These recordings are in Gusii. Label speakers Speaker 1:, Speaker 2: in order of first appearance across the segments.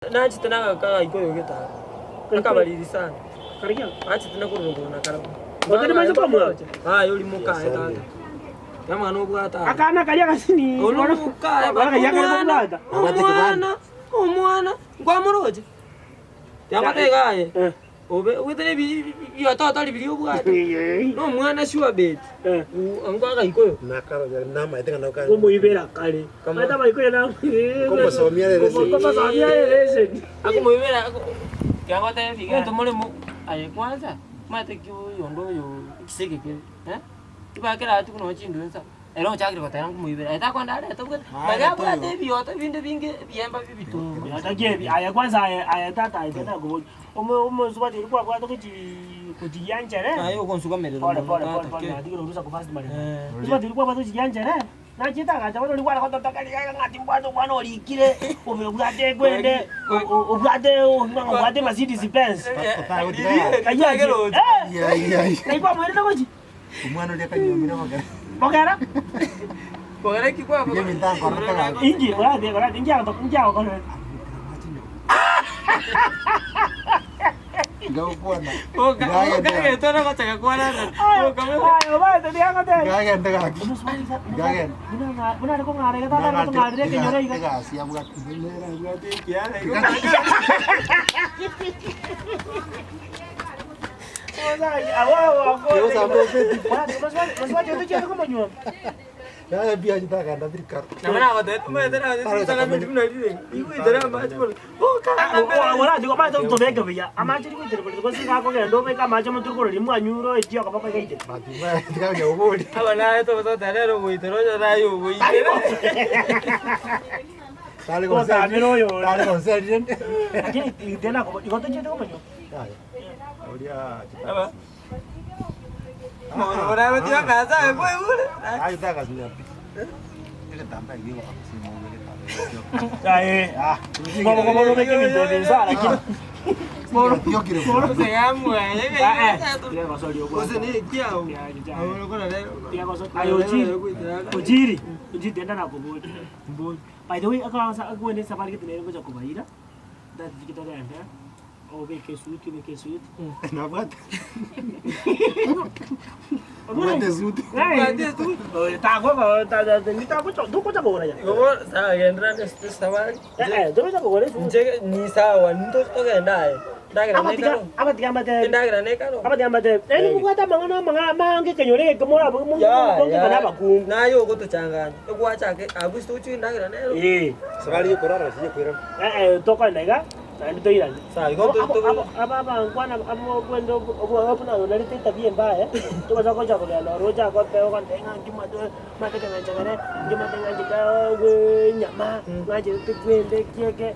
Speaker 1: Nachete nagaka agaika getaro, akabariri sana, nachete na korwa rogoro na karabwo. Aye ori mokaye tata, amang'ana obwate aya.
Speaker 2: Akana karia agasini
Speaker 1: Ori mokaye omwana, omwana, omwana, nkwamoroche? Yamate iga aye, obe obwate na ebi biototari biria obwate, na omwana sure bet, ango agaika oyo.
Speaker 3: Namaete ng'a nokare.
Speaker 2: Komoibera kare.
Speaker 1: Kamo-
Speaker 2: Ata baikoyo na
Speaker 3: Komosomia lesson.
Speaker 2: Komosomia lesson.
Speaker 1: Akomoibera ako kiagotebia gento more mo aye kwanza omanyete ki oyonde oyo ekisege kere eh, ibakera atuko nonye chindu insa, ere ochakire goteba nkomoibera, aye takwenda arete obwate, manya abwate ebioto binde binge ebiemba bia ebitungu.
Speaker 2: Ataki ebi aye kwanza aye aye tata aye tata koboria omo omosubati oria kwabwate gochi gochigia nchere
Speaker 1: Aye ogonsukamerera
Speaker 2: pole
Speaker 1: mono
Speaker 2: pole pole
Speaker 1: tata
Speaker 2: pole
Speaker 1: ki.
Speaker 2: natigire orusa kofast marega
Speaker 1: Eh.
Speaker 2: omosubati oria kwabwate gochigia nchere nachiete agacha bono oria kware gototoka riga ng'a timbwate omwana orikire obe obwate ekwende o- o- obwate ng'a obwate Mercedes Benz Kaywo achie eh naki kwamoirete gochi
Speaker 3: Omwana oria akanyuomire bogera.
Speaker 2: bogera
Speaker 1: Bogera ki kwabo?
Speaker 3: Inche ebinto ankorete gaki.
Speaker 2: inki korate korate inki agoto inki agokorera
Speaker 3: Ngakwana.
Speaker 1: Okagetera gochaka kwarana.
Speaker 2: Aye omanyete ndiagotebia
Speaker 3: Ngagende gaki. Ngagende.
Speaker 2: Buna are kong'ara iga tata are kong'arera ekenyoro iga.
Speaker 3: Egasi abwate. Nere abwate ekiara.
Speaker 2: Tobeke buya amache rigoitera korwa gose iga akogenda obeke amache omotwe korwa riria mwanyure oetie okoboko iga aitete. Otamera oyo ore. Lakini tena igo tochiete komanywa. Aye, ah. Bobo bobo obeke ebinto ebi inse lakini. Aye Ochiri, Ochiri, Ochiri tenda nakoboria. By the way, ekero akwenda esafari gete nere ngocha kobaira, ntatigete togende. Obeke esuti, obeke esuti.
Speaker 3: Nabwate. Nabwate esuti.
Speaker 1: Nabwate esuti.
Speaker 2: Tagogo tagocha togocha kogora ya. Eh, togocha kogora esuti.
Speaker 1: Inche ni sawa togenda aye endagera
Speaker 2: Abatiga
Speaker 1: nekaro
Speaker 2: abatiga mbatebe.
Speaker 1: endagera nekaro
Speaker 2: Abatiga mbatebe. Yaani mobwate amang'ana amang'ana amange ekenyoro eke morabe mokong'ana na abakungu.
Speaker 1: Naye ogotochanganya egwachake abwo ase togochia endagera nero.
Speaker 2: Eh.
Speaker 3: Safari yokorara gose yokoirana.
Speaker 2: Eh eh tokoenda iga. Naende toirane.
Speaker 1: Sawa, igo to- to-
Speaker 2: Aba abankwana abwo buna onarete etabia embaye, tobasa gocha kogenda oroche agote ogontebia ng'a inki mwate mwate keng'ancha kere, inki mwate ng'anchete enyama, ng'anchete kwende eki eke.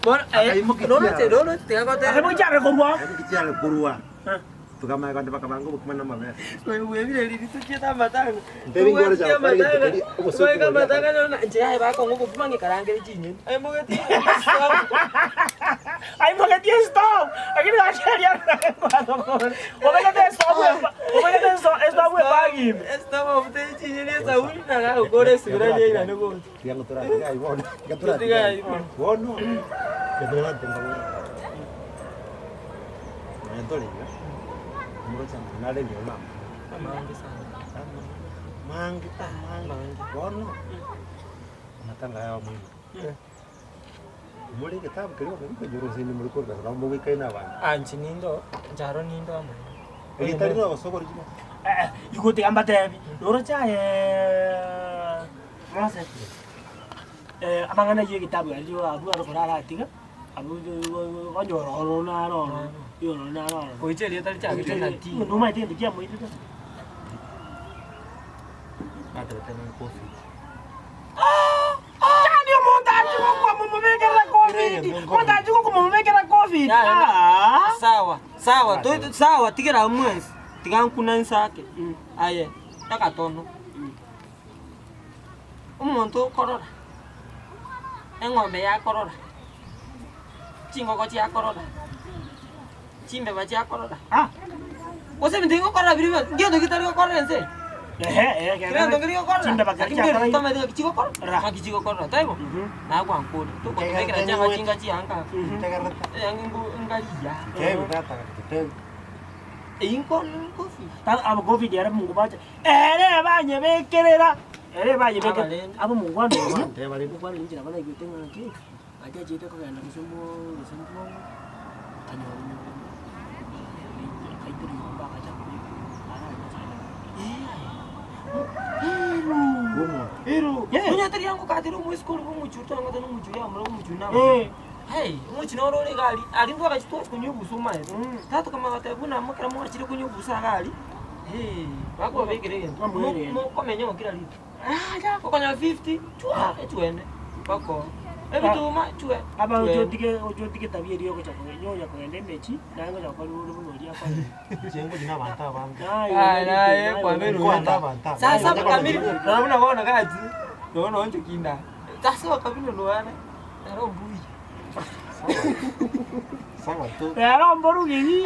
Speaker 1: Bono aye, noroche noroche tiga goteba.
Speaker 2: Akaimokia korwa.
Speaker 3: Korwa. Tokamanya abanto bakabanga obokima na amabere.
Speaker 1: Bwebire riri tochiete amatanga.
Speaker 3: Ntebi ngore
Speaker 1: Tobwati
Speaker 3: chakora
Speaker 1: amatanga.
Speaker 3: egento keria, obosoku
Speaker 1: Twaika
Speaker 3: boria
Speaker 1: amatanga nonya inche yaye bakong'a obokima ng'ekarangere chinyeni. Aimogetie
Speaker 2: Aimogetie estove, lakini gachia obegete estove obegete estove ebag ime.
Speaker 1: Estove obute chinyeni esabuni na gagokora esuguri yairane gocha.
Speaker 3: Tiga ngotoratiga aye bono, tiga
Speaker 1: Tiga
Speaker 3: toratiga
Speaker 1: aye
Speaker 3: aye. Bono, tiga toratiga ngabora. Nonya ntore iga, omoroche amang'ana are ebioro na amange.
Speaker 1: Amange sana.
Speaker 3: Amange, amange. Bono, amatanga aya amoino. More egetabu keria okoigwa gose inde more korwa nabo mogoikaine na abanto.
Speaker 1: Ah inche nindo, inche aro nindo amo.
Speaker 3: Erieta rire ogosokora chimo.
Speaker 2: Eh, igo tiga mbatebi, noroche ayeee Mose, amang'ana ya egetabu aria abwo arokora aratiga. Abwo onyora ororo naro ororo, ororo naro ororo.
Speaker 1: Goicha erieta richagete na T.
Speaker 2: Nomanyete egento kiamoitete?
Speaker 3: Batebete ng'a Covid.
Speaker 2: Yaani omonto achi gokwa momobekere Covid, omonto achi gokwa momobekere Covid, aah.
Speaker 1: Sawa, sawa, to- sawa tigera abwo mwensi, tiga nkuna inse ake, aye, agatono. Omonto okorora, eng'ombe yakorora, chingoko chiakorora, chimbeba chiakorora, gose ebinto bigokorora biria bionsi, ngento ki tari gokorora ense eye?
Speaker 2: Ehe, ehe,
Speaker 1: Kera egento nkeri gokorora.
Speaker 2: Chinde bakari
Speaker 1: Lakini mbere
Speaker 2: chiakoraire.
Speaker 1: totamanyete ng'aki chigokora,
Speaker 2: Ra.
Speaker 1: ng'aki chigokorora, taibo?
Speaker 2: Mhm.
Speaker 1: Nagwankore, tokotobekera chianga chinga chianga,
Speaker 2: Mhm.
Speaker 3: Tegerete.
Speaker 1: eyanga engo- engariya.
Speaker 3: Tebi tata tebi.
Speaker 1: Eyio nkono nkofi.
Speaker 2: Ta- abo covid ere mungu bacha ere banyebekerera ere banyebekera
Speaker 1: Abarende.
Speaker 2: abo mungu ande obo
Speaker 3: Teba rende.
Speaker 2: mungu ande ninche nabo naigwete ng'aki ng'aki achiete kogenda gose moo gose mbwongo akanyora akaitera nyomba agacha kobeka
Speaker 1: Ero,
Speaker 2: Yeah.
Speaker 1: onye tari yango katera omoisiko oria bwa omochie twang'ete na omochie amura omochie na
Speaker 2: Eh.
Speaker 1: Hey, omochie noro ore iga aria, aria ntwagachi twachia konywa ebusa omanyete.
Speaker 2: Mm.
Speaker 1: Tata okamanya goteba buna mokero mwachire konywa ebusa iga aria, hey, bakobabekera egento, mo-
Speaker 2: Bamwerende.
Speaker 1: mokomenya kera rituko. Okonyora 50, chwa, echuende, bako, ebituma, chwe,
Speaker 2: Aba
Speaker 1: chwende.
Speaker 2: ochotige ochotige tabia eria ogocha koge onya kogenda emechi naye ngocha gokora ore buna oria akorete.
Speaker 3: Chengo jina abantu abange.
Speaker 2: Naye
Speaker 1: Aye, naye,
Speaker 2: naye
Speaker 1: kwabera
Speaker 3: Kwanda abantu abange.
Speaker 1: Sasa kamiri, nora buna bono gachi, nono onche kinda. Sasa kamiri noana, naro mbuya.
Speaker 3: Sawa tu.
Speaker 2: Rero mborugi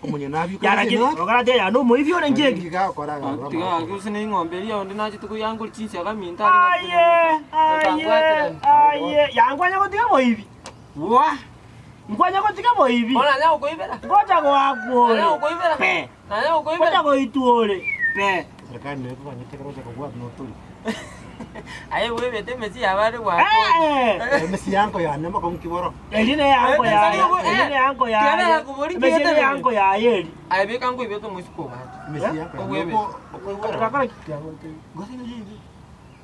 Speaker 3: Omonye nabio.
Speaker 2: yarakini okarate ya no moibi ore nkieki. Aye aye aye yankwanya gotiga moibi. Nkwanya gotiga moibi. Ngocha goakuore. Pe. Ngocha goituore. Pe.
Speaker 3: Serikali niyo tubanyete karocha kogwa no tuli.
Speaker 1: Aye webete emesi yabare gwako.
Speaker 2: Eh.
Speaker 3: Emesi yanko ya nema ko mkiboro.
Speaker 2: Eri ne yanko
Speaker 1: Eh,
Speaker 2: yaye.
Speaker 1: tari
Speaker 2: Eri ne yanko yaye.
Speaker 1: Tiana yakobori
Speaker 2: Emesi ne
Speaker 1: kiete
Speaker 2: yanko yaye eri.
Speaker 1: Aye beka nkoibete omoisiko obwate.
Speaker 3: Emesi yanko.
Speaker 1: Ogwebe.
Speaker 3: Okwegwera.
Speaker 2: Kakora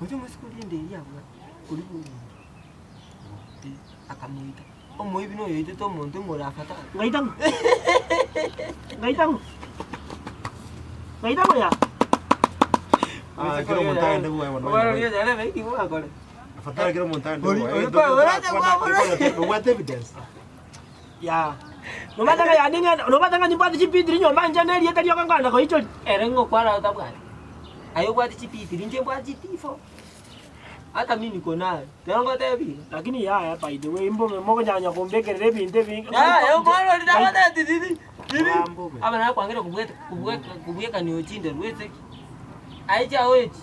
Speaker 1: Gote omoisiko rinde eria abwate ori bwomonto akamoita omoibi na oyoitete omonto ng'ore afatari
Speaker 2: ngaitango. Ngaitango. Ngaitango ya.
Speaker 3: Ah, kero omonto agende bwa bono. Afatari kero omonto agende
Speaker 1: Ori-
Speaker 3: bwa.
Speaker 1: ori- ori-
Speaker 3: Obwate evidence.
Speaker 2: Ya. Nobatanga ya ninga nobatanga nimbwate chipitiri nyomba nje nerieta rioka nganda koichori.
Speaker 1: ere ng'okwara otabwati aye obwate chipitiri inche mbwate chitifo hata mi niko nayo tero ngotebi
Speaker 2: Lakini yaya by the way mbobe mogonyanya kumbekerera ebinto ebinge.
Speaker 3: Rambo.
Speaker 1: aba nakwangire kubweta kubweka kubwekania ochinde rweseki aye chiao echi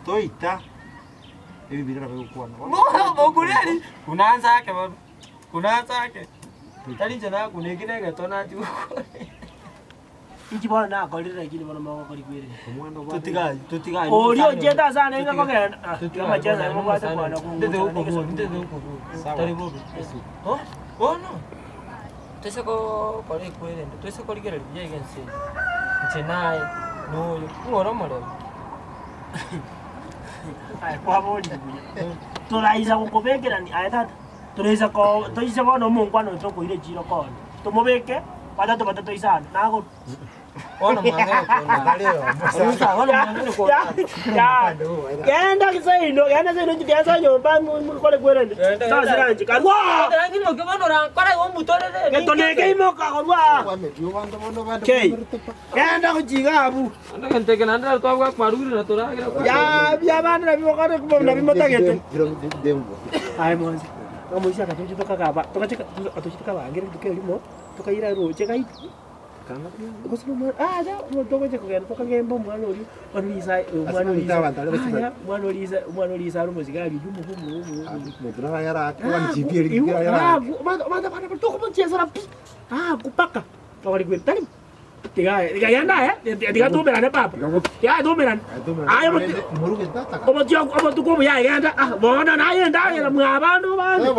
Speaker 3: Toita. Ebi birara bigukwana.
Speaker 1: mokureri kunanzake bono kunanzake tari inche nakunekire egeto nachigokore
Speaker 2: Inchi bono nakorire lakini bono mogokori kwerere.
Speaker 3: Omwana obwate.
Speaker 1: tutigai tutigai
Speaker 2: Ori ochete ase anenge kogenda. Amacheza mobwate kwana
Speaker 3: Sawa.
Speaker 1: bono twese kora ekwerende twese korigereria buya iga ense eye inche naye noyo ng'ore omorembe
Speaker 2: Kwabori buya. Toraisa gokobekerani aye tata. Toraisa ko toise bono omonkwano tokoire chiro kona. Tomobeke batatu batatu isano. Nago
Speaker 1: bono mwang'ere kona
Speaker 3: Atari yo.
Speaker 1: Rusa, bono mwang'ere kona
Speaker 2: Ya. Genda kisaino, genda saino nchitiasa nyomba mukore kwerende.
Speaker 1: Genda,
Speaker 2: Sasa
Speaker 1: genda.
Speaker 2: siranje karwa.
Speaker 1: Lakini okebono orankora igo omutorere
Speaker 2: Getoneke imoka korwa. Kei. Genda kuchiga abu.
Speaker 1: Ndagenteke naende twabwa kwarure na toragira
Speaker 2: Ya bya bana nabimokore kubona bimotagete. Aye mwanzi. Kamuisi akatochi tokagaba tokachika atochi tukabangire tukerimo tukaira roche gaitu. Gose nomwana ah ja togocha kogenda tokagemba omwana oria omwana orisa omwana orisa Ah, ya, omwana orisa omwana orisa ari omosigari oywo omogumu omogumu tiga tumerane papa tiga tumerane aye obotuko obuya genda bono naye ndagera mwa abandu bande.